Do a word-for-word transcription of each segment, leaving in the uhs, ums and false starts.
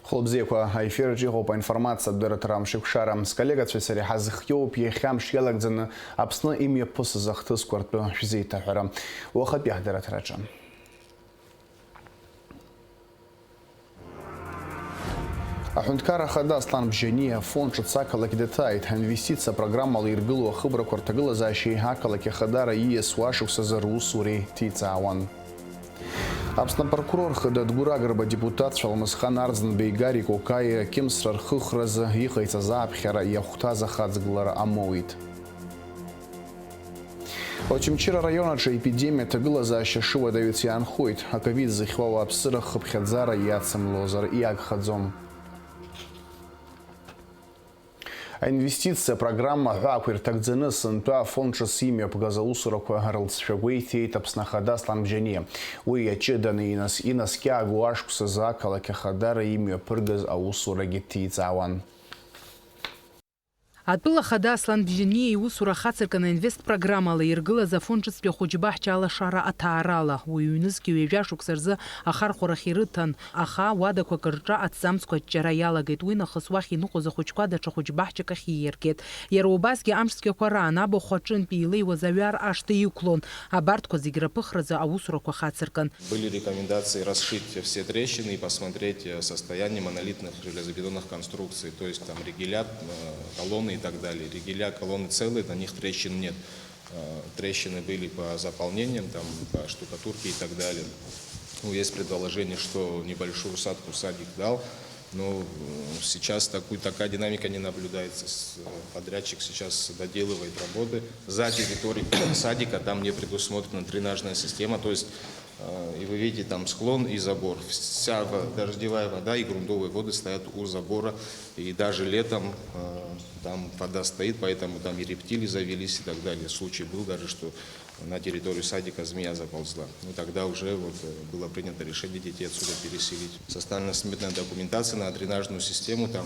Хәылбзиақәа, аефираҿ иҟоуп аинформациатә дырраҭара Амшеикәшара. Сколлегацәеи сареи ҳазхиоуп иахьа амш иалагӡаны Аԥсны имҩаԥысыз ахҭысқәа ртәы шәзеиҭаҳәара. Уахатәи ҳдырраҭараҿы. Аҳәынҭқарра Ахада Аслан Бжьаниа афонд ҿыц ақалақь даҭааит. Аинвестициа программала иргылоу ахыбрақәа рҭагылазаашьеи ақалақь ахадара ииасуа ашықәсазы русуреи ҭиҵаауан. Аԥсны апрокурор хада Дгәыр Агрба адепутатцәа Алмысхан Арӡынбеи Гари Кокаиа акьымсра рхыхразы иҟаиҵаз ааԥхьара иахәҭаз ахаҵгылара амоуит. Очамчыра араион аҿы аепидемиа аҭагылазаашьа шыуадаҩыц иаанхоит. Аковид зыхьуа ауааԥсыра хыԥхьаӡара иацымлозар иагхаӡом. Аинвестициа программа аҳәаақәа ирҭагӡаны сынтәа афонд ҿыц имҩаԥгаз аусурақәа рылҵшәа гәеиҭеит Аԥсны Ахада Аслан Бжьаниа. Уи иаҷыданы инас-, инаскьаагоу ашықәсазы ақалақь ахадара имҩаԥыргаз аусурагьы ҭиҵаауан. Атәыла Ахада Аслан Бжьаниа иусура ахацыркын аинвест программала иргылаз афонд ҿыцтәи ахәыҷбаҳча алашара аҭаарала. Уи ҩнызқьи ҩажәа шықәса рзы ахархәарахь ирыҭан. Аха уадақәак рҿы аҭӡамцқәа аҷҷара иалагеит, уи нахыс уахь иныҟәоз ахәыҷқәа даҽа хәыҷбаҳчак ахь иииргеит. Иара убасгьы амш цәгьақәа раан абахә аҿынтә еилеиуаз аҩар ашҭа иқәлон. Абарҭқәа зегь раԥыхразы аусурақәа хацыркын. Были рекомендации расшить все трещины и посмотреть, э, состояние монолитных железобетонных конструкций, то есть там ригеля, э, колонны и так далее. Ригеля, колонны целые, на них трещин нет. Э, трещины были по заполнениям, там, по штукатурке и так далее. Ну, есть предположение, что небольшую усадку садик дал, но, э, сейчас такую, такая динамика не наблюдается. С-, э, подрядчик сейчас доделывает работы. За территорией садика там не предусмотрена дренажная система, то есть, э, и вы видите, там склон и забор. Вся во-, дождевая вода и грунтовые воды стоят у забора, и даже летом, э, там вода стоит, поэтому там и рептилии завелись и так далее. Случай был даже, что на территорию садика змея заползла. Ну, тогда уже вот, э, было принято решение детей отсюда переселить. Составлена сметная документация на дренажную систему, там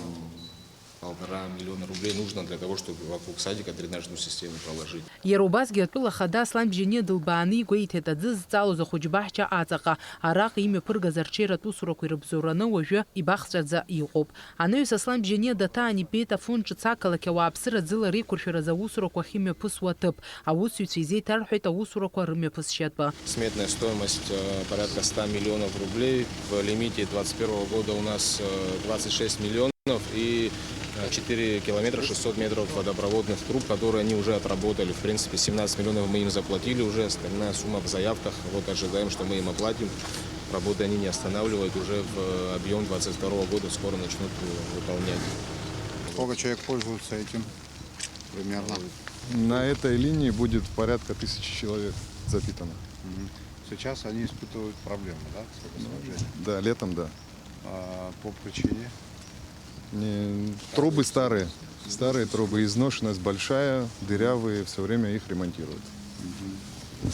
полтора миллиона рублей нужно для того, чтобы вокруг садика дренажную систему проложить. Иара убасгьы атәыла ахада Аслан Бжьаниа дылбааны игәеиҭеит аӡы зҵалоз ахәыҷбаҳча аҵаҟа. Араҟа имҩаԥыргаз арҽеиратә усурақәа ирыбзоураны уажәы ибахҵәаӡа иҟоуп. Анаҩс Аслан Бжьаниа даҭаан ибеит афонд ҿыц ақалақь ауааԥсыра аӡылара еиқәыршәаразы аусурақәа ахьымҩаԥысуа аҭыԥ. Аусзуҩцәа изеиҭарҳәеит аусурақәа рымҩаԥысшьатәы. Сметная стоимость, э, порядка ста миллионов рублей. В лимите двадцать первого года у нас, э, двадцать шесть миллионов и, э, четыре километра шестьсот метров водопроводных труб, которые они уже отработали. В принципе, семнадцать миллионов мы им заплатили уже, остальная сумма в заявках. Вот ожидаем, что мы им оплатим. Работы они не останавливают, уже в объём двадцать второго года скоро начнут, э, выполнять. Сколько человек пользуются этим примерно? На этой линии будет порядка тысячи человек запитано. Мгм. Сейчас они испытывают проблемы, да, с водоснабжением? Да, летом, да. А по причине? Не, трубы старые. Старые трубы, изношенность большая, дырявые, всё время их ремонтируют. Мгм.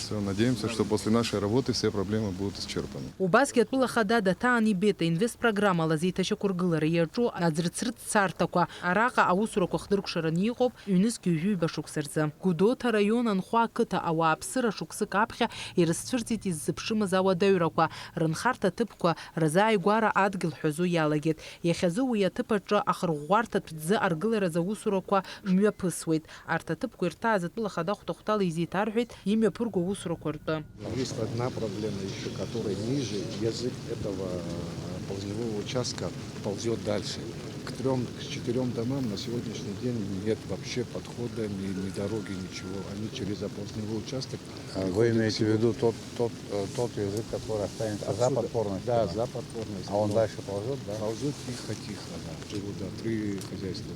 Всё, надеемся, что после нашей работы все проблемы будут исчерпаны. Убасгьы атәыла ахада даҭаан ибеит аинвест программала зеиҭашьақәыргылара иаҿу аӡрыцрыҵ царҭақәа. Араҟа аусурақәа хдыркәшараны иҟоуп ҩнызқьи ҩажәи ҩба шықәса рзы. Гәдоуҭа араион Анхәа ақыҭа ауааԥсыра шықәсык аԥхьа ирызцәырҵит иззыԥшымыз ауадаҩрақәа, рынхарҭа ҭыԥқәа рзааигәара адгьыл ҳәазо иалагеит. Иахьазы уи аҭыԥ аҿы ахырӷәӷәарҭатә ӡы аргыларазы аусурақәа мҩаԥысуеит. Арҭ аҭыԥқәа ирҭааз атәыла ахада хәҭа-хәҭала изеиҭарҳәеит имҩаԥырго аусурақәа ртәы. Есть одна проблема ещё, которая ниже, язык этого, э, оползневого участка ползёт дальше. К трём, к четырём домам на сегодняшний день нет вообще подхода, ни, ни дороги, ничего. Они через оползневой участок. А вы имеете в виду тот, тот, э, тот язык, который останется за подпорной стеной? Да, за подпорной стеной. А он дальше ползёт, да? Ползёт тихо-тихо, да. Живут, да, три хозяйства.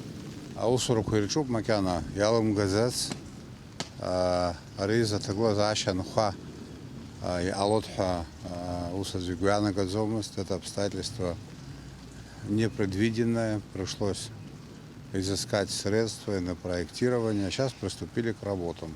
Аусурақәа ирҿуп макьана, иалымгаӡац. Ари изы аҭагылазаашьа анхәа иҟалоит ҳәа ус аӡәы игәы иаанагаӡомызт. Это обстоятельство непредвиденное, пришлось изыскать средства и на проектирование. Сейчас приступили к работам.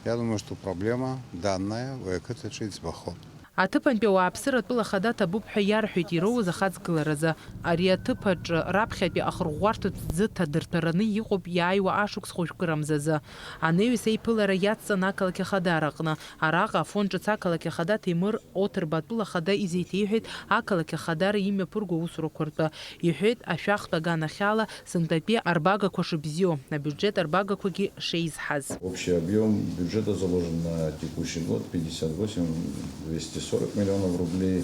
Я думаю, что проблема данная уи ақыҭаҿы иӡбахоит. Аҭыԥантәи ауааԥсыра атәыла ахада ҭабуп ҳәа иарҳәеит ироуз ахаҵгыларазы. Ари аҭыԥ аҿы раԥхьатәи ахырӷәӷәарҭатә ӡы ҭадырҭәараны иҟоуп иааиуа ашықәс хәажәкырамза азы. Анаҩс еиԥылара иацҵан ақалақь ахадара аҟны. Араҟа Афон ҿыц ақалақь ахада Ҭемыр Оҭырба атәыла ахада изеиҭеиҳәеит ақалақь ахадара имҩаԥырго аусурақәа ртәы. Иҳәеит, ашәахтә аганахьала сынтәатәи арбагақәа шыбзиоу, абиуџьет арбагақәагьы шеизҳаз. Общий объём бюджета заложен на текущий год пятьдесят восемь двести сорок миллионов рублей.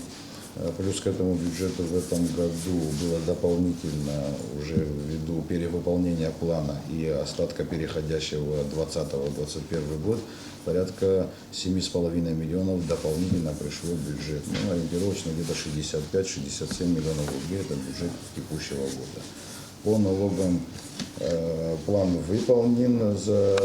Э, плюс к этому бюджету в этом году было дополнительно, уже ввиду перевыполнения плана и остатка переходящего двадцатого двадцать первый год, порядка семи с половиной миллионов дополнительно пришло в бюджет. Ну, ориентировочно где-то шестьдесят пять шестьдесят семь миллионов рублей — это бюджет текущего года. По налогам, э, план выполнен за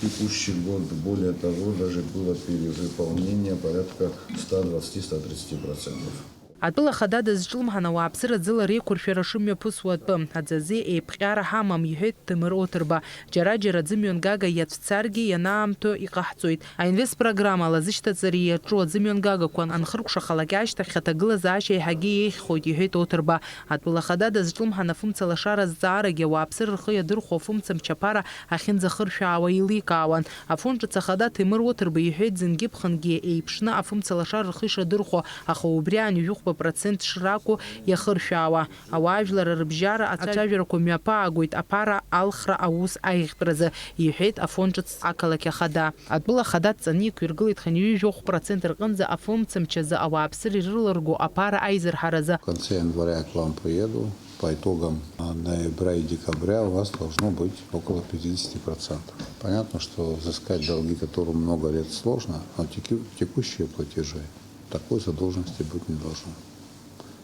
текущий год. Более того, даже было перевыполнение порядка ста двадцати — ста тридцати процентов. Атәыла ахада дазҿлымҳан ауааԥсыра ӡыла реиқәыршәара шымҩаԥысуа атәы, аӡазы еиԥҟьара ҳамам, иҳәеит Ҭемыр Оҭырба. Џьара-џьара аӡымҩангага иацәцаргьы ианаамҭоу иҟаҳҵоит. Аинвестпрограммала азышьҭаҵареи иаҿу аӡымҩангагақәа анхыркәшахалак ашьҭахь аҭагылазаашьа еиҳагьы еиӷьхоит, иҳәеит Оҭырба. Атәыла ахада дазҿлымҳан афымца лашара азҵаарагьы ауааԥсыра рхы иадырхәо афымца мчаԥара ахьынӡахыршәаауа еиликаауан. Афон ҿыц ахада Ҭемыр Оҭырба иҳәеит, зынгьы-ԥхынгьы еиԥшны афымца лашара рхы ишадырхәо, аха убри ан ҩажәихәба процент шракәу иахыршәаауа. Ауаажәлар рыбжьара ацәажәарақәа мҩаԥаагоит аԥара алхра аус аиӷьтәразы, иҳәеит Афон ҿыц ақалақь ахада. Атәыла ахада дҵаны иқәиргылеит хынҩажәи жәохә процент рҟынӡа афымцамч азы ауааԥсыра ирыларго аԥара аизырҳаразы. В конце января я к вам приеду. По итогам, а, ноября и декабря у вас должно быть около пятидесяти процентов. Понятно, что взыскать долги, которые много лет, сложно, но теку-, текущие платежи, такой задолженности быть не должно.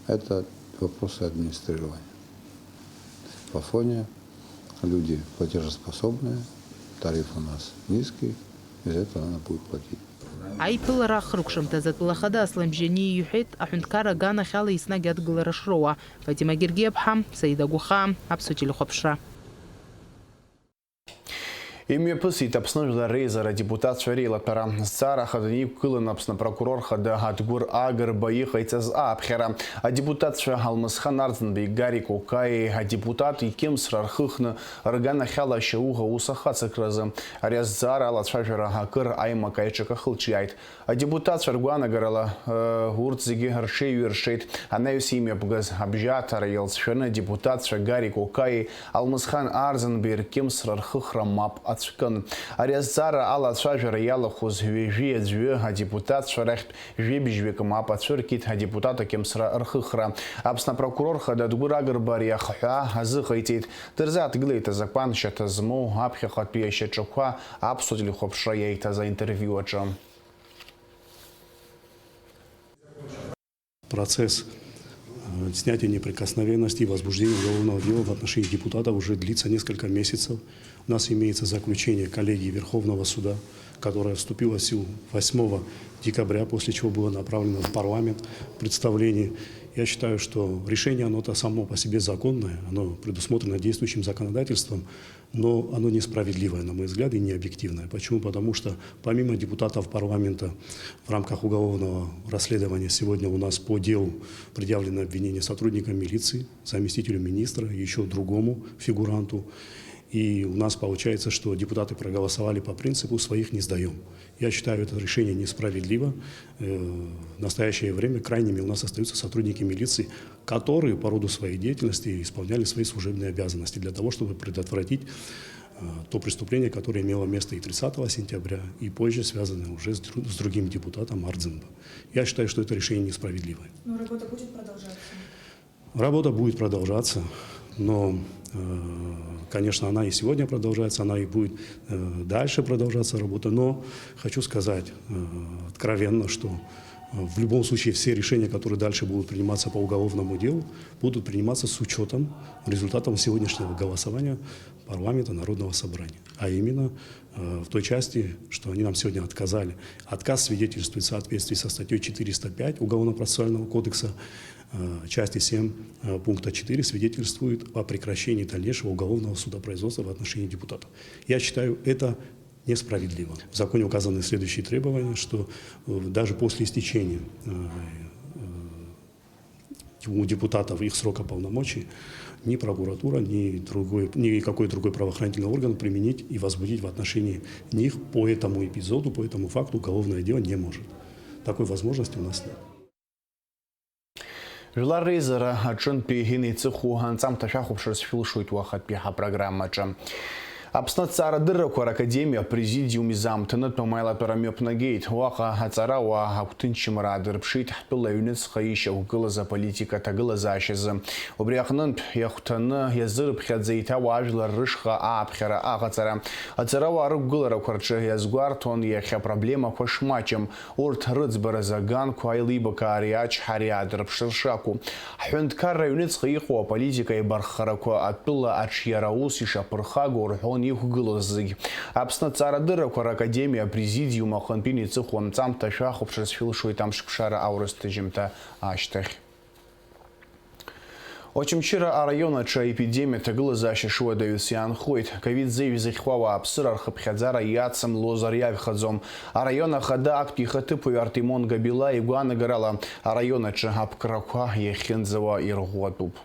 Это вопросы администрирования. В Афоне люди платежеспособные, тариф у нас низкий, из-за этого надо будет платить. Аиԥылара ахыркәшамҭаз атәыла ахада Аслан Бжьаниа иҳәеит, аҳәынҭқарра аганахьала еснагь адгылара шроуа. Фатима Гергиаԥҳа, Саида Гәыхаа, Аԥсуа телехәаԥшра. Имҩаԥысит Аԥсны Жәлар Реизара адепутатцәа реилатәара. Зҵаара ахада иқәгылан Аԥсны апрокурор хада Адгәыр Агрба иҟаиҵаз ааԥхьара. Адепутатцәа Алмысхан Арӡынбеи Гарик Окаиеи адепутат икьымсра рхыхны рганахьала ашьауӷа аус ахацыкразы. Ари азҵаара алацәажәара акыр аимак аиҿакахы лҿиааит. Адепутатцәа ргәаанагарала, э, урҭ зегьы рҽеиҩыршеит. Анаҩс имҩаԥгаз абжьааҭара иалҵшәаны адепутатцәа Гарик Окаиеи Алмысхан Арӡынбеи ркьымсра рхыхра мап ацәкын. Ари азҵаара алацәажәара иалахәыз ҩажәи аӡәы адепутатцәа рахьтә жәибжьҩык мап ацәыркит адепутат акьымсра рхыхра. Аԥсны апрокурор хада Адгәыр Агрба ари ахҳәаа азыҟаиҵеит. Дырзааҭгылеит азакәан шьаҭа змоу аԥхьаҟатәи ашьаҿақәа Аԥсуа телехәаԥшра иаиҭаз аинтервиу аҿы. Процесс, э, снятия неприкосновенности и возбуждения уголовного дела в отношении депутата уже длится несколько месяцев. У нас имеется заключение коллегии Верховного суда, которое вступило в силу восьмого декабря, после чего было направлено в парламент представление. Я считаю, что решение, оно-то само по себе законное, оно предусмотрено действующим законодательством. Но оно несправедливое, на мой взгляд, и необъективное. Почему? Потому что помимо депутатов парламента в рамках уголовного расследования сегодня у нас по делу предъявлено обвинение сотрудникам милиции, заместителю министра, еще другому фигуранту. И у нас получается, что депутаты проголосовали по принципу «своих не сдаем». Я считаю это решение несправедливо. Э, в настоящее время крайними у нас остаются сотрудники милиции, которые по роду своей деятельности исполняли свои служебные обязанности для того, чтобы предотвратить, э, то преступление, которое имело место и тридцатого сентября, и позже, связанное уже с дру-, с другим депутатом Ардзинба. Я считаю, что это решение несправедливое. Но работа будет продолжаться? Работа будет продолжаться, но, э, конечно, она и сегодня продолжается, она и будет, э, дальше продолжаться работа. Но хочу сказать, э, откровенно, что, э, в любом случае все решения, которые дальше будут приниматься по уголовному делу, будут приниматься с учётом результатов сегодняшнего голосования парламента Народного собрания. А именно, э, в той части, что они нам сегодня отказали. Отказ свидетельствует в соответствии со статьёй четыреста пять Уголовно-процессуального кодекса, э, части семь, э, пункта четыре свидетельствует о прекращении дальнейшего уголовного судопроизводства в отношении депутатов. Я считаю, это Несправедливо. В законе указаны следующие требования, что, э, даже после истечения, э, э, у депутатов их срока полномочий ни прокуратура, ни другой, никакой другой правоохранительный орган применить и возбудить в отношении них по этому эпизоду, по этому факту уголовное дело не может. Такой возможности у нас нет. Жәлар реизара аҿынтәи инеиҵыху анҵамҭа шәахәаԥшырц шәылшоит уахатәи ҳапрограммаҿы. Аԥсны аҭҵаарадыррақәа ракадемиа апрезидиум изаамҭанытә амаилатәара мҩаԥнагеит. Уаҟа аҵарауаа агәҭынчымра аадырԥшит ҳтәыла аҩныҵҟа ишьақәгылаз аполитика аҭагылазаашьазы. Убри аҟнынтә иахәҭаны иазырыԥхьаӡеит ауаажәлар рышҟа ааԥхьара аҟаҵара. Аҵарауаа рықәгыларақәа рҿы иазгәарҭон иахьа проблемақәа шмаҷым. Урҭ рыӡбаразы аганқәа аилибакаареи ачҳареи аадырԥшыр шакәу. Ҳҳәынҭқарра аҩныҵҟа иҟоу аполитика аибарххарақәа атәыла аҿиара аус ишаԥырхагоу рҳәон иқәгылоз зегь. Аԥсны аҭҵаарадыррақәа ракадемиа апрезидиум аҟынтәи инеиҵыху анҵамҭа шәахәаԥшырц шәылшоит амшԥшара аурыс ҭыжьымҭа ашьҭахь. Очамчыра араион аҿы аепидемиа аҭагылазаашьа шуадаҩыз иаанхоит. Ковид зеижә зыхьуа ауааԥсыра рхыԥхьаӡара иацымлозар иагхаӡом. Араион ахада актәи ихаҭыԥуаҩ Артемон Габила игәаанагарала, араион аҿы аԥкрақәа иахьынӡауа ирӷәӷәатәуп.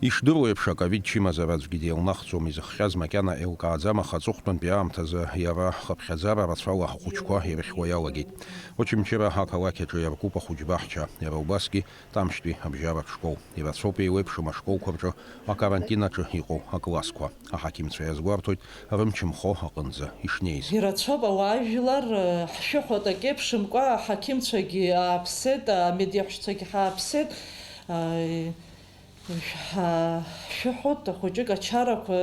Ишдыру еиԥш, аковид чымазара аӡәгьы деилнахӡом, изыхҟьаз макьана еилкааӡам, аха аҵыхәтәантәи аамҭазы иара хыԥхьаӡара рацәала ахәыҷқәа ирыхьуа иалагеит. Очамчыра ақалақь аҿы иаркуп ахәыҷбаҳча, иара убасгьы Тамшьтәи абжьаратә школ. Ирацәоуп еиуеиԥшым ашколқәа рҿы акарантин аҿы иҟоу аклассқәа. Аҳақьымцәа иазгәарҭоит рымч нхо аҟынӡа ишнеиз. Ирацәоуп ауаажәлар, ҳшәыҳәоит акеиԥшымкәа, аҳақьымцәагьы ааԥсеит, амедеҳәшьцәагьы ҳааԥсеит. Ҳа-, ҳшәыҳәоит, хәыҷык ачарақәа,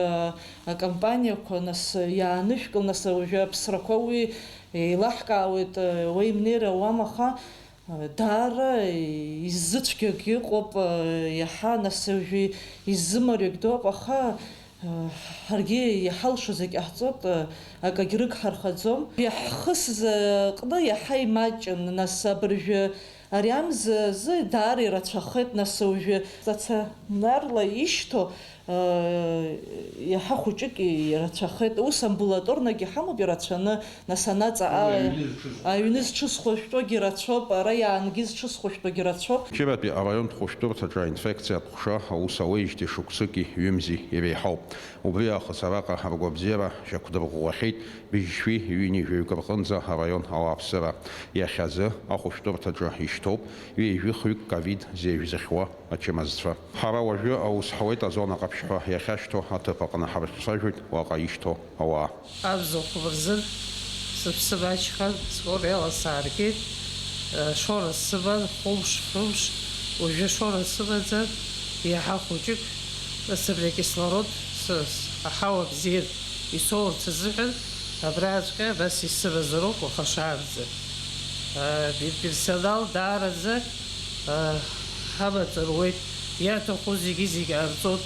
акомпаниақәа, нас, иаанышәкыл, нас, уажәы аԥсрақәа уи еилаҳкаауеит, уеимнеира ауам, аха, даара иззыцәгьагь ыҟоуп, иаҳа, нас, уажәы иззымариоугь доуп, аха, ҳаргьы иҳалшо зегь ҟаҳҵоит, акагь рыгҳархаӡом. Иаҳхысыз аҟны иаҳа имаҷын, нас, абыржәы Ари амза азы даара ирацәахеит, нас, уажәы стационарла ишьҭоу, э, иаҳа хәыҷык ирацәахеит. Ус амбулаторнагьы ҳамоуп ирацәаны, нас, анаҵаҟа аҩны зҽызхәышәтәугьы рацәоуп, ара иаангьы зҽызхәышәтәугьы рацәоуп. Чыратәи араионтә хәышәтәырҭаҿы аинфекциатә ҟәша аус ауеижьҭеи шықәсыки ҩымзи иреиҳауп. Убри аахыс араҟа ргәабзиара шьақәдырӷәӷәахьеит. Быжьшәи ҩынҩажәаҩык рҟынӡа араион ауааԥсыра. Иахьазы ахәышәтәырҭаҿы ишьҭоуп ҩажәи хҩык ковид зеижә зыхьуа ачымазцәа. Ҳара уажәы аус ҳауеит азона ҟаԥшьқәа иахьашьҭоу аҭыԥ аҟны, ҳрыхцәажәоит уаҟа ишьҭоу ауаа. Абзахә рзын сыԥсы маҷхар, скорела сааргеит. Шора сыман, хәымш, фымш, уажәы шора сымаӡам, иаҳа хәыҷык, нас абри акислород, с-, с-, аҳауа бзиан исоурц азыҳәан, абраҵәҟьа абас исымазароуп уаха шаанӡа. А, персонал даараӡа, а, ҳамаҵ руеит, иаҭаху зегьы-зегьы ҟарҵоит,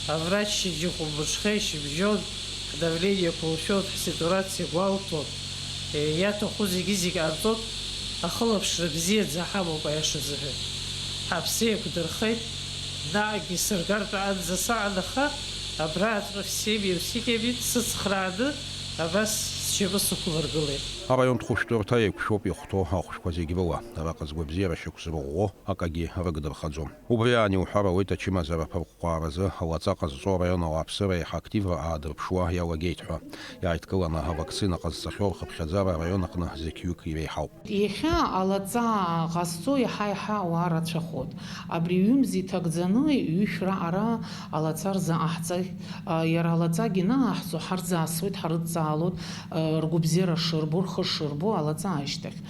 аврач шьыжьы хәылбыҽхеи шьыбжьон, ҳдавлениақәа ушәоит, ҳситуациа гәалҭоит, иаҭаху зегьы-зегьы ҟарҵоит, ахылаԥшра бзиаӡа ҳамоуп аиаша азыҳәан. Ҳаԥсы еиқәдырхеит, наҟгьы сыргартә аанӡа саан, аха абраҵәҟьа всеми усилиями сыцхрааны абас сшьапы сықәлыргылеит. Араионтә хәышәтәырҭа еиқәшәоуп ихәҭоу ахәшәқәа зегь рыла. Араҟа згәабзиара шьақәзырӷәӷәо акагьы рыгдырхаӡом. Убри аан иуҳәар ауеит ачымазара аԥырҟәҟәааразы алаҵа ҟазҵо араион ауааԥсыра еиҳа активра аадырԥшуа иалагеит ҳәа. Иааидкыланы авакцина ҟазҵахьоу рхыԥхьаӡара араион аҟны зқьҩык иреиҳауп. Иахьа алаҵа ҟазҵо иаҳа-иаҳа ауаа рацәахоит. Абри ҩымз иҭагӡаны ҩышә раҟара алаҵа рзаҟаҳҵахьеит. Иара алаҵагьы ианаҳҵо ҳарзаасуеит, ҳарыдҵаалоит, ргәабзиара шырбо, рхы шырбо алаҵа ашьҭахь.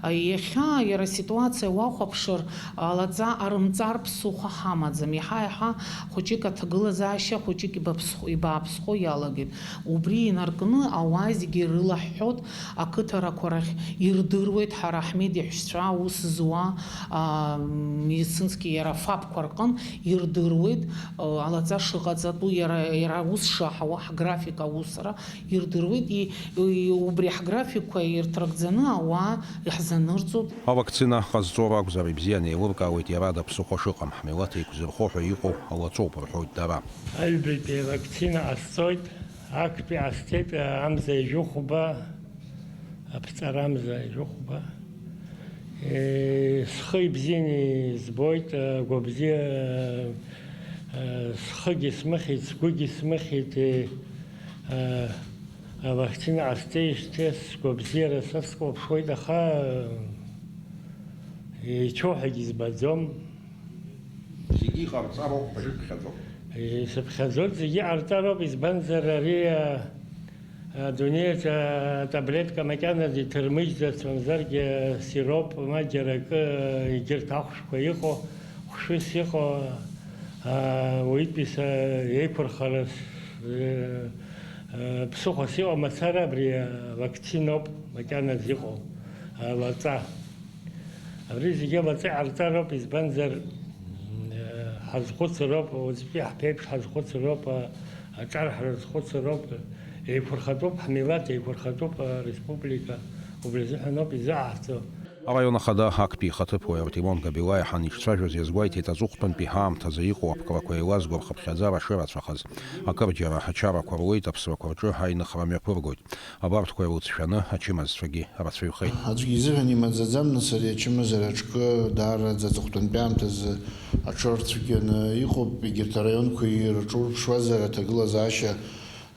Иахьа иара аситуациа уахәаԥшыр, алаҵа арымҵар ԥсыхәа ҳамаӡам. Иаҳа-иаҳа хәыҷык аҭагылазаашьа, хәыҷык ибаԥсхо, ибааԥсхо иалагеит. Убри инаркны ауаа зегьы ирылаҳәҳәоит, ақыҭарақәа рахь ирдыруеит, ҳара ҳмедеҳәшьцәа аус зуа, а, медицински иара фапқәа рҟын ирдыруеит, а, алаҵа шыҟаҵатәу, иара, иара аус шаҳауа, ҳграфик аусра ирдыруеит, и, и, убри ҳграфикқәа ирҭрыгӡаны ауаа иаҳзанырҵоит. Авакцина ҟазҵо ракәзар, ибзианы еилыркаауеит иара ада ԥсыхәа шыҟам, ҳмилаҭ еиқәзырхо ҳәа иҟоу алаҵоуп, рҳәоит дара. Аҩбатәи авакцина ҟасҵоит, Актәи ҟасҵеит амза ижәыхәба, аԥҵара амза ижәыхәба. Е, схы ибзианы избоит, агәабзиа, схыгьы смыхьит, сгәыгьы смыхьит, е, авакцина ҟасҵеижьҭеи сгәабзиара са сҟоуԥшуеит, аха еицәоу ҳәагьы избаӡом. Зегьы иҟарҵароуп ҳәа шәыԥхьаӡоуп? Исыԥхьаӡоит, зегьы ҟарҵароуп, избанзар ари, а, адунеиаҿ, а, атаблетка макьаназы иҭырмыжьӡац, мамзаргьы сироп, ма џьара акы, егьырҭ ахәшәқәа иҟоу, хәшәыс иҟоу, а, уаҩытәыҩса еиқәырхара, а, а, ԥсыхәас иҟоу мацара абри, а, вакциноуп макьаназы иҟоу, а, лаҵа. Абри зегьы амаҵ иҟарҵароуп, избанзар, ҳазхәыцыроуп, уаҵәтәи ҳԥеиԥш ҳазхәыцыроуп, аҿар ҳрызхәыцыроуп, еиқәырхатәуп ҳмилаҭ, еиқәырхатәуп ареспублика, убри азыҳәаноуп изыҟаҳҵо. Араион ахада актәи ихаҭыԥуаҩ Артемон Габилаиа ҳанеицәажәоз иазгәеиҭеит аҵыхәтәантәи ҳаамҭазы иҟоу аԥкрақәа еилазго рхыԥхьаӡара шырацәахаз. Акырџьара ачарақәа руеит, аԥсрақәа рҿы аиныхра мҩаԥыргоит. Абарҭқәа ирыцәшәаны ачымазцәагьы рацәаҩхеит. Аӡәгьы изыҳәан имаӡаӡам, нас, ари ачымазара аҿкы даараӡа аҵыхәтәантәи аамҭазы аҽырцәгьаны иҟоуп. Егьырҭ араионқәа ирҿурԥшуазар, аҭагылазаашьа,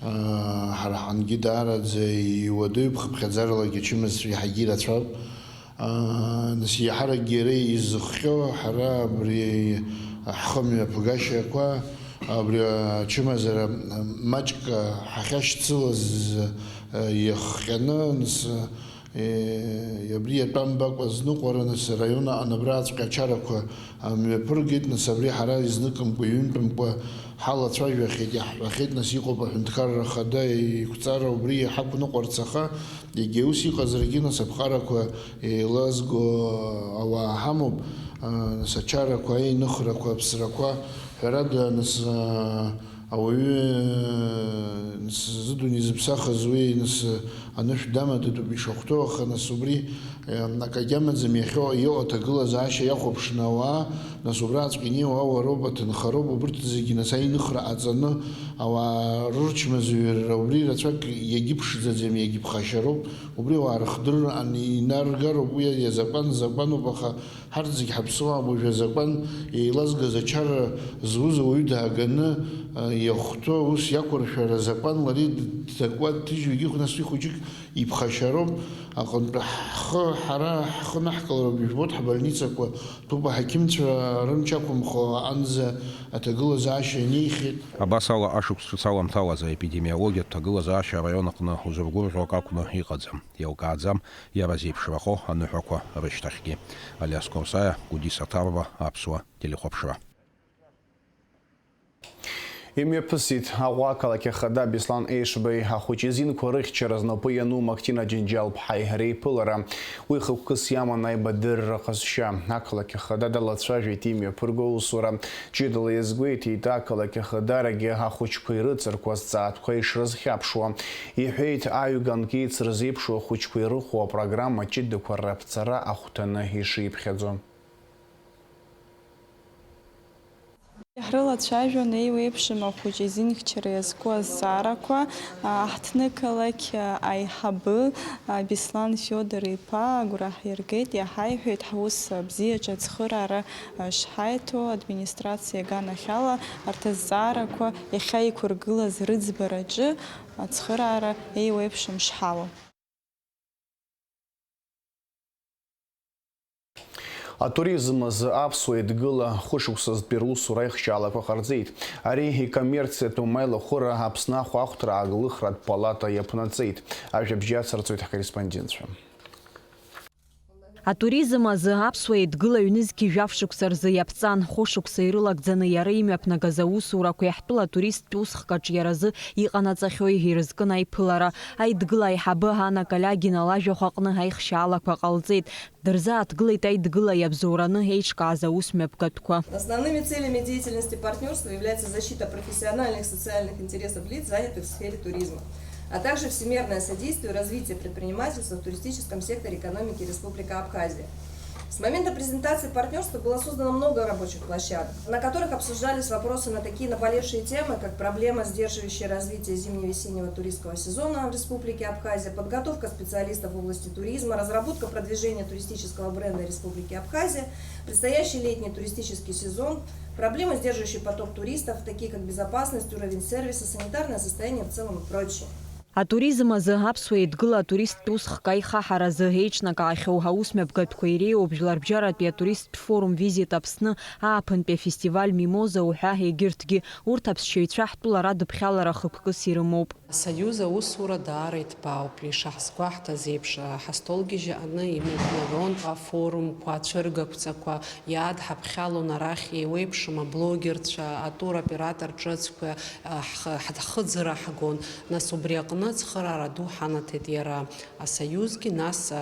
аа, ҳара ҳангьы даараӡа иуадаҩуп, хыԥхьаӡаралагьы ачымазцәа иаҳагьы ирацәоуп. Аа, нас, иаҳаракгьы иара изыхҟьо, ҳара абри ҳхымҩаԥгашьақәа, абри ачымазара маҷк ҳахьашьцылаз, э, иахҟьаны, нас, э, абри иатәамбакәа зныҟәара, нас, араион аҟны абраҵәҟьа ачарақәа мҩаԥыргеит, нас, абри ҳара изныкымкәа, ҩынтәымкәа ҳалацәажәахьеит, иаҳҳәахьеит, нас, иҟоуп аҳәынҭқарра ахада еиқәҵара, убри иҳақәныҟәарц, аха егьа ус иҟазаргьы, нас, аԥҟарақәа еилазго ауаа ҳамоуп, а, нас, ачарақәа, аиныхрақәа, аԥсрақәа, ҳәарада, нас, а, ауаҩы, нас, зыдунеи зыԥсахыз уи, нас, анышә дамадатәуп ишахәҭоу, аха, нас, убри, а, акагьы амаӡам иахьа иҟоу аҭагылазаашьа иахәаԥшны ауаа, нас, убраҵәҟьа инеиуа ауароуп, аҭынхароуп, убырҭ зегьы, нас, аиныхра ҟаҵаны, ауаа рырчмазаҩырра убри рацәак иагьыԥшӡаӡам, иагьыԥхашьароуп, убри ауаа рыхдырраан инаргароуп, уи азакәан закәануп, аха ҳарҭ зегь ҳаԥсуаам, уажәы азакәан еилазгаз ачара зуз ауаҩы дааганы, а, иахәҭоу аус иақәыршәара азакәан лара дҭакуа дҭыжьуагьы, нас уи хәыҷык иԥхашьароуп. Аҟынтәи ҳхы, ҳара ҳхы наҳкылароуп, ижәбоит, ҳбольницақәа ҭәуп, аҳақьымцәа рымч ақәымхо аҟынӡа аҭагылазаашьа ианеихьеит. Абас ала, ашықәс ҿыц аламҭалазы аепидемиологиатә ҭагылазаашьа араион аҟны узыргәырӷьо акы акәны иҟаӡам. Иалкааӡам иара зеиԥшрахо аныҳәақәа рышьҭахьгьы. Алиас Қорсаиа, Гәдиса Ҭарба, Аԥсуа телехәаԥшра. Имҩаԥысит Аҟәа ақалақь ахада Беслан Ешбеи ахәыҷы изинқәа рыхьчара знапы иану Мактина Џьынџьал-ԥҳаи реиԥылара. Уи хықәкыс иаман аибадырра ҟазшьа. Ақалақь ахада далацәажәеит имҩаԥырго аусура. Ҷыдала иазгәеиҭеит, ақалақь ахадарагьы ахәыҷқәа ирыцыркуа азҵаатәқәа ишрызхьаԥшуа. Иҳәеит, аҩганк еицырзеиԥшу ахәыҷқәа ирыхәо апрограмма ҷыдақәа раԥҵара ахәҭаны ишиԥхьаӡо. Иаҳрылацәажәон еиуеиԥшым ахәыҷы изинхьчара иазку азҵаарақәа, а, аҳҭнықалақь, а, аиҳабы, а, Беслан Фиодор-иԥа агәра ҳиргеит, иаҳаиҳәеит, ҳус абзиаҿы ацхыраара, а, шҳаиҭо, администрациа аганахьала арҭ азҵаарақәа иахьа иқәыргылаз рыӡбараҿы ацхыраара еиуеиԥшым шҳауа. Атуризм азы Аԥсуа Еидгыла хәышықәсазтәи русура аихшьаалақәа ҟарҵеит. Ари икоммерциатәым аилахәыра Аԥсны ахәаахәҭра ааглыхратә палата иаԥнаҵеит. Ажәабжь иацырҵоит ҳкорреспондентцәа. Атуризм азы Аԥсуа Еидгыла ҩнызқьи жәаф шықәса рзы иаԥҵан, хәышықәса ирылагӡаны иара имҩаԥнагаз аусурақәеи ҳтәыла атуристтә усхк аҿиаразы иҟанаҵахьоу ирызкын аиԥылара. Аидгыла аиҳабы Ана Калиагина лажәахә аҟны аихшьаалақәа ҟалҵеит. Дырзааҭгылеит Аидгыла иабзоураны еиҿкааз аус мҩаԥгатәқәа. Основными целями деятельности партнёрства является защита профессиональных и социальных интересов лиц, занятых в сфере туризма, а также всемерное содействие развития предпринимательства в туристическом секторе экономики Республики Абхазия. С момента презентации партнерства было создано много рабочих площадок, на которых обсуждались вопросы на такие наболевшие темы, как проблема, сдерживающая развитие зимне-весеннего туристского сезона в Республике Абхазия, подготовка специалистов в области туризма, разработка продвижения туристического бренда Республики Абхазия, предстоящий летний туристический сезон, проблемы, сдерживающие поток туристов, такие как безопасность, уровень сервиса, санитарное состояние в целом и прочее. Атуризм азы Аԥсуа Еидгыла атуристтә усхк аихаҳаразы еиҿнакаахьоу аусмҩаԥгатәқәа иреиуоуп Жәларбжьаратәи атуристтә форум Визит Аԥсны, ааԥынтәи афестиваль Мимоза уҳәа егьырҭгьы. Урҭ аԥсшьаҩцәа ҳтәыла радыԥхьалара хықәкыс ирымоуп. Асоюз аусура даара иҭбаауп, ишаҳзгәаҳҭаз еиԥш, ҳастолгьежь аҟны имҩаԥнагон афорумқәа, ацәыргақәҵақәа, иаадҳаԥхьалон арахь еиуеиԥшым аблогерцәа, атуроператор ҿыцқәа, ҳхы-, ҳхыӡара ҳгон. Нас убри аҟны ацхыраара ду ҳанаҭеит иара асоиузгьы, нас,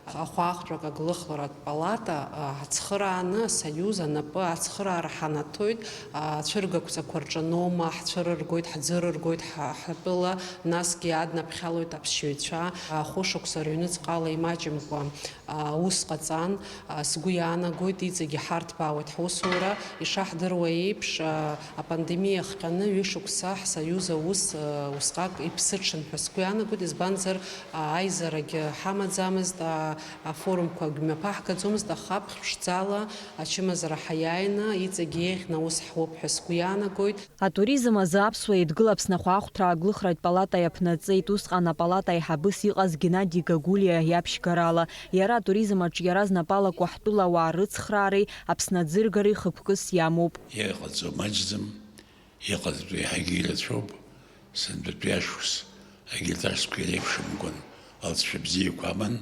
ахәаахәҭратә аглыхратә палата ацхырааны асоиуз анапы ацхыраара ҳанаҭоит, ацәыргақәҵақәа рҿаноума, ҳцәырыргоит, ҳӡырыргоит ҳа-, ҳтәыла, насгьы иааднаԥхьалоит аԥсшьаҩцәа, хәышықәса рыҩныҵҟала имаҷымкәа аус ҟаҵан, сгәы иаанагоит, иҵегьы ҳарҭбаауеит ҳусура. Ишаҳдыруа еиԥш, апандемиа ахҟьаны ҩышықәса ҳсоиуз аус усҟак иԥсыҽын ҳәа сгәы иаанагоит, избанзар, аизарагь ҳамаӡамызт, афорумқәагь мҩаԥаҳгаӡомызт, аха ԥшӡала ачымазара ҳаиааины, иҵегь еиӷьны аус ҳуп ҳәа сгәы иаанагоит. Атуризм азы Аԥсуа Еидгыла Аԥсны ахәаахәҭра аглыхратә палата иаԥнаҵеит. Усҟан апалата аиҳабыс иҟаз Геннади Гагулиа иаԥшьгарала. Иара атуризм аҿиара знапалақәа ҳтәыла ауаа рыцхраареи Аԥсны аӡыргареи хықәкыс иамоуп. Иҟаҵоу маҷӡам, иҟаҵатәу иаҳагьы ирацәоуп. Сынтәатәи ашықәс егьырҭ ашықәсқәа иреиԥшымкәан алҵшәа бзиақәа аман,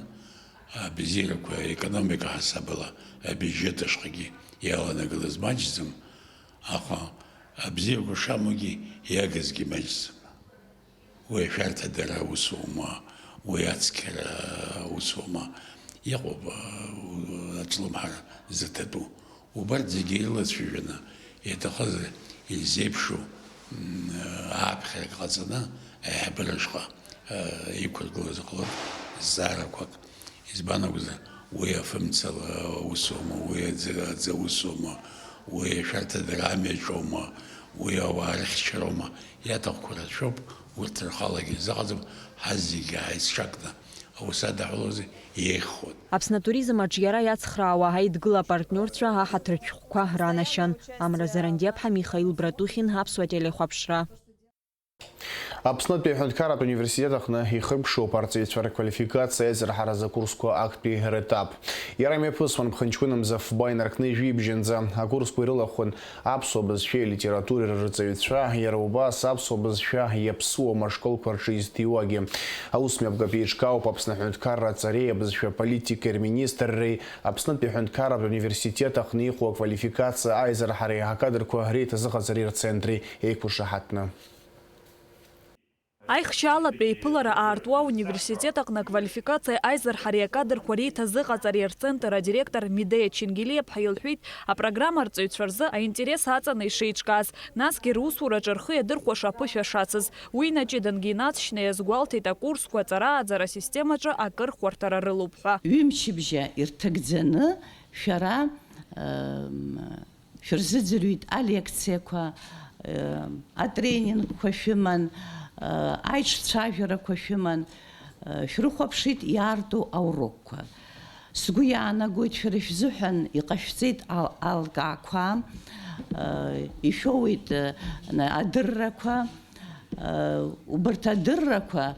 абзиарақәа аекономика ҳасабала абиуџьет ашҟагьы иаланагалаз маҷӡам, аха абзиақәа шамоугьы иагызгьы маҷӡам. Уи ашәарҭадара усума, уи ацқьара усума, иҟоуп, а, аҿлымҳара зыҭатәу. Убарҭ зегьы ирылацәажәаны, иаҭахызар ирзеиԥшу, м, ааԥхьарак ҟаҵаны, аиҳабыра ашҟа, а, иқәыргылаз ҟалоит зҵаарақәак. Избан акәзар, уи афымцала усума, уи аӡы, аӡы усума, уи ашәарҭадара амҩаҿоума, уи ауаа рыхьчароума, иаҭахқәа рацәоуп, урҭ рхалагьы изыҟаҵом, ҳазегьы ҳаицҿакны аус адаҳәалозар еиӷьхон. Аԥсны атуризм аҿиара иацхраауа аидгыла апартнерцәа аҳаҭыртә шәҟәқәа ранашьан. Амра Зарандиаԥҳа, Михаил Братухин, Аԥсуа телехәаԥшра. Аԥснытәи аҳәынҭқарратә университет аҟны ихыркәшоуп арҵаҩцәа рквалификациа аизырҳаразы акурсқәа актәи ретап. Иара имҩаԥысуан ԥхынҷкәынамза фба инаркны жәибжьынӡа. Акурсқәа ирылахәын аԥсуа бызшәеи алитературеи рырҵаҩцәа, иара убас аԥсуа бызшәа иаԥсуам ашколқәа рҿы изҭиуагьы. Аус мҩаԥгатә еиҿкаауп Аԥсны аҳәынҭқарра аҵареи абызшәа политикеи рминистрреи, Аԥснытәи аҳәынҭқарратә университет аҟны иҟоу аквалификациа аизырҳареи акадрқәа реиҭазыҟаҵареи рцентри еиқәышаҳаҭны. Аихшьаалатә еиԥылара аартуа ауниверситет аҟны аквалификациа аизырҳареи акадрқәа реиҭазыҟаҵареи рцентр адиректор Медеиа Чингелиаԥҳа илҳәеит, апрограмма арҵаҩцәа рзы аинтерес аҵаны ишеиҿкааз, насгьы русураҿы рхы иадырхәаша аԥышәа шацыз. Уи инаҷыдангьы инаҵшьны иазгәалҭеит акурсқәа аҵара-ааӡара асистемаҿы акыр хәарҭара рылоуп ҳәа. Ҩымчыбжьа ирҭагӡаны шәара, м, шәырзыӡырҩит алекциақәа, э, атренингқәа шәыман, э, аиҿцәажәарақәа шәыман, э, шәрыхәаԥшит иаарту аурокқәа. Сгәы иаанагоит, шәара шәзыҳәан иҟашәҵеит ал-, алкаақәа, э, ишәоуеит, э, адыррақәа. Убарҭ адыррақәа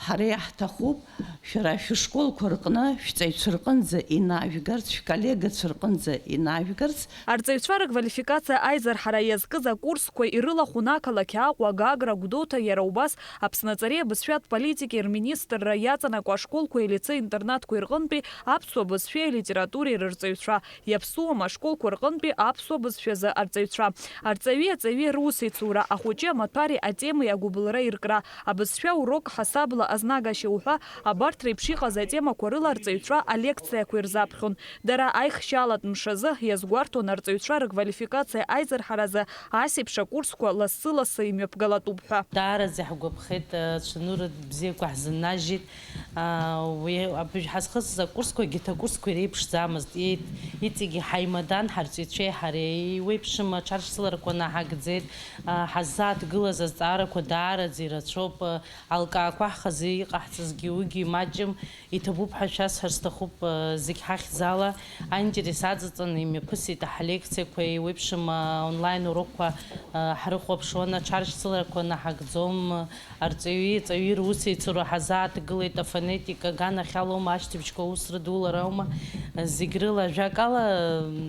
ҳара иаҳҭахуп шәара шәышколқәа рҟны шәҵаҩцәа рҟынӡа инажәгарц, шәколлегацәа рҟынӡа инажәгарц. Арҵаҩцәа рыквалификациа аизырҳара иазкыз акурсқәа ирылахәын ақалақь Аҟәа, Гагра, Гәдоуҭа, иара убас Аԥсны аҵареи абызшәатә политикеи рминистрра иаҵанакуа ашколқәеи алицеи-интернатқәеи рҟынтәи аԥсуа бызшәеи алитературеи рырҵаҩцәа. Иаԥсуам ашколқәа рҟынтәи аԥсуа бызшәазы арҵаҩцәа. Арҵаҩи аҵаҩи русеицура, ахәыҷи амаҭәари атемеи агәыбылра иркра, абызшәа урок ҳасабла азнагашьа уҳәа, абарҭ реиԥш иҟаз атемақәа рыла арҵаҩцәа алекциақәа ирзаԥхьон. Дара аихшьалатә мшазы иазгәарҭон арҵаҩцәа рыквалификациа аизырҳаразы асеиԥш акурсқәа лассы-лассы имҩаԥгалатәуп ҳәа. Даараӡа ҳгәаԥхеит, ацәанырра бзиақәа ҳзыннажьит. Уи абыжь ҳазхысыз акурсқәа егьырҭ акурсқәа иреиԥшӡамызт. Иеит-, иҵегьы ҳаимадан, ҳарҵаҩцәеи ҳареи. Еиуеиԥшым аҽаршьцыларақәа наҳагӡеит. Ҳаззааҭгылаз азҵаарақәа даараӡа ирацәоуп. Алкаақәа ҳхазы иҟаҳҵазгьы уигьы маҷым. Иҭабуп ҳәа шәасҳәар сҭахуп, зегь ҳахьӡала. Аинтерес аҵаҵаны имҩаԥысит ҳлекциақәа, еиуеиԥшым онлайн урокқәа ҳрыхәаԥшуан, аҽаршьцыларақәа наҳагӡом. Арҵаҩи аҵаҩи русеицура ҳазааҭгылеит, афонетика аганахьалоума, ашьҭыбжьқәа аус рыдулараума, зегь рыла, ажәакала,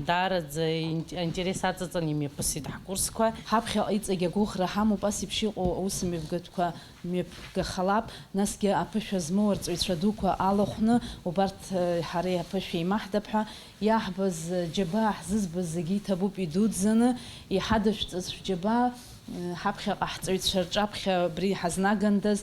даараӡа ин-, аинтерес аҵаҵан имҩаԥысит ҳкурсқәа. Ҳаԥхьаҟа иҵегь агәыӷра ҳамоуп, ас еиԥш иҟоу аусмҩаԥгатәқәа мҩаԥгахалап, насгьы аԥышәа змоу арҵаҩцәа дуқәа алахәны, убарҭ, э, ҳара аԥышәа еимаҳдап ҳәа, иаҳбаз, э, џьабаа ҳзызбаз зегьы иҭабуп идуӡӡаны, иҳадышәҵаз шәџьабаа, Ҳаԥхьаҟа ҳҵаҩцәа рҿаԥхьа абри ҳазнагандаз,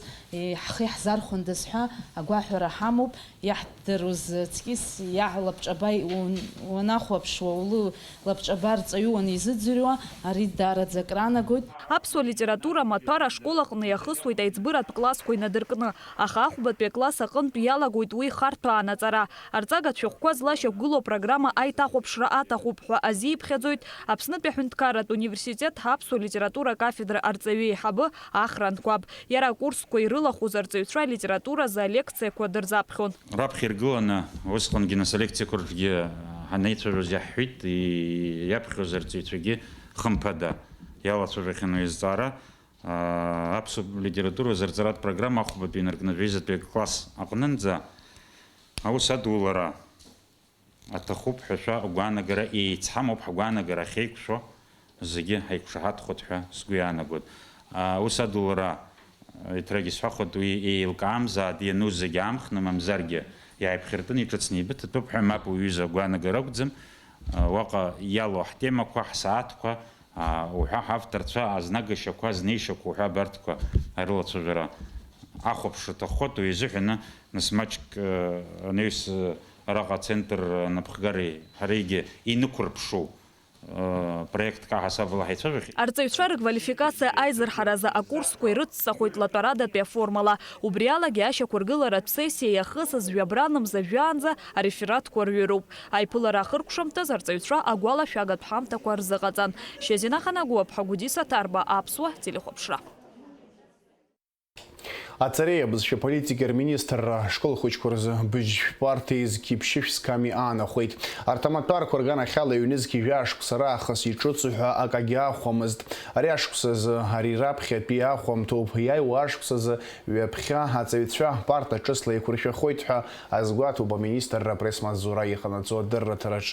ҳхы иаҳзархәындаз ҳәа агәаҳәара ҳамоуп. Иаҳдыруаз аҵкьыс иаҳ лабҿаба уан-, уанахәаԥшуа, улы лабҿаба арҵаҩы уанизыӡырҩуа, ари даараӡа акранагоит. Аԥсуа литература амаҭәар ашкол аҟны иахысуеит аиҵбыратә классқәа инадыркны, аха ахәбатәи акласс аҟынтә иалагоит уи харҭәаан аҵара. Арҵагатә шәҟәқәа злашьақәгылоу апрограмма аиҭахәаԥшра аҭахуп ҳәа азиԥхьаӡоит Аԥснытәи аҳәынҭқарратә университет аԥсуа литература акафедра арҵаҩы еиҳабы Ахра Анқәаб. Иара акурсқәа ирылахәыз арҵаҩцәа алитературазы алекциақәа дырзаԥхьон. Раԥхьа иргыланы, усҟангьы нас алекциақәа рҿгьы ҳанеицәажәоз иаҳҳәеит, и-, иаԥхьоз арҵаҩцәагьы хымԥада иалацәажәахьан уи азҵаара. Аа, аԥсуа литература азырҵаратә программа ахәбатәи инаркны жәеизатәи акласс аҟнынӡа аус адулара аҭахуп ҳәа шәа агәаанагара еицҳамоуп, ҳгәаанагара ахьеиқәшәо зегьы ҳаиқәшаҳаҭхоит ҳәа сгәы иаанагоит. Аус адулара, еиҭрагьы сҳәахуеит, уи еилкаамзааит, иануз зегьы аамхны, мамзаргьы иааиԥхьыртын, иҿыцны еибыҭатәуп ҳәа, мап, уҩыза агәаанагара акәӡам. Уаҟа иалоу ҳтемақәа, ҳсааҭқәа, уҳәа ҳавторцәа, азнагашьақәа, азнеишьақәа уҳәа абарҭқәа арылацәажәара ахәаԥшра аҭаххоит, уи азыҳәаны нас маҷк, э, анаҩс, э, араҟа ацентр анапхгареи ҳареигьы инықәырԥшу, э, проектк аҳасабала ҳаицәажәахьеит. Арҵаҩцәа рыквалификациа аизырҳаразы акурсқәа ирыцҵахоит латәарадатәи аформала. Убри алагьы ашьақәыргыларатә сессиа иахысыз жәабранымза жәаанӡа арефератқәа рҩыроуп. Аиԥылара ахыркәшамҭаз арҵаҩцәа агәалашәагатә ҳамҭақәа рзыҟаҵан. Шьазина Ханагәаԥҳа, Гәдиса Ҭарба, Аԥсуа телехәаԥшра. Аҵареи абызшәа политики рминистрра ашкол хәыҷқәа рзы быжь шәпарҭеи зқьи ԥшьышә зқами аанахәеит. Арҭ амаҭәарқәа рганахьала ҩнызқьи жәаа шықәса раахыс иҿыцу ҳәа акагьы аахәамызт. Ари ашықәсазы, ари раԥхьатәи аахәамҭоуп, иааиуа ашықәсазы ҩаԥхьа аҵаҩцәа парта ҿыцла еиқәыршәахоит ҳәа азгәаҭоуп аминистрра апресс-маҵзура иҟанаҵо адырраҭараҿ.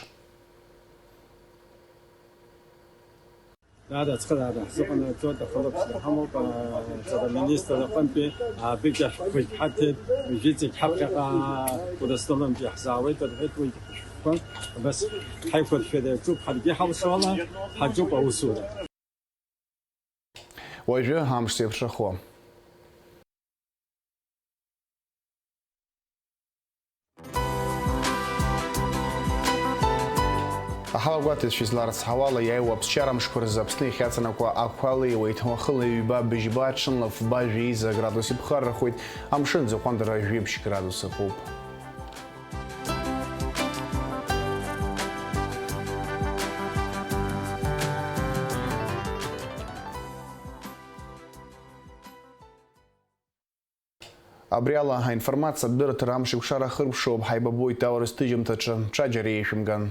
Дара ацхыраара ҳзыҟанаҵоит, ахылаԥшра ҳамоуп, а, сара аминистр аҟынтәи, а, быжь ашәҟәқәагь ҳарҭеит, быжь иҵегь ҳаԥхьаҟа Урыстәылантәи иаҳзаауеит рҳәеит, уи шәҟәқәа, абас ҳаиқәыршәара иаҿуп, ҳаргьы ҳалшоула ҳаҿуп аусура. Уажәы амш зеиԥшрахо. Аҳауагәаҭаҩцәа изларыцҳауала, иааиуа аԥсшьара амшқәа рзы Аԥсны иахьаҵанакуа ақәа леиуеит. Уахынла ҩба, быжьба, ҽынла фба, жәеиза градус иԥхаррахоит, амшын аӡы аҟәандара жәиԥшь градус акоуп. Абри ала аинформациатә дырраҭара амш еиқәшара ахыркәшоуп, ҳаибабоит аурыс ҭыжьымҭаҿы, ҽаџьара еишәымган.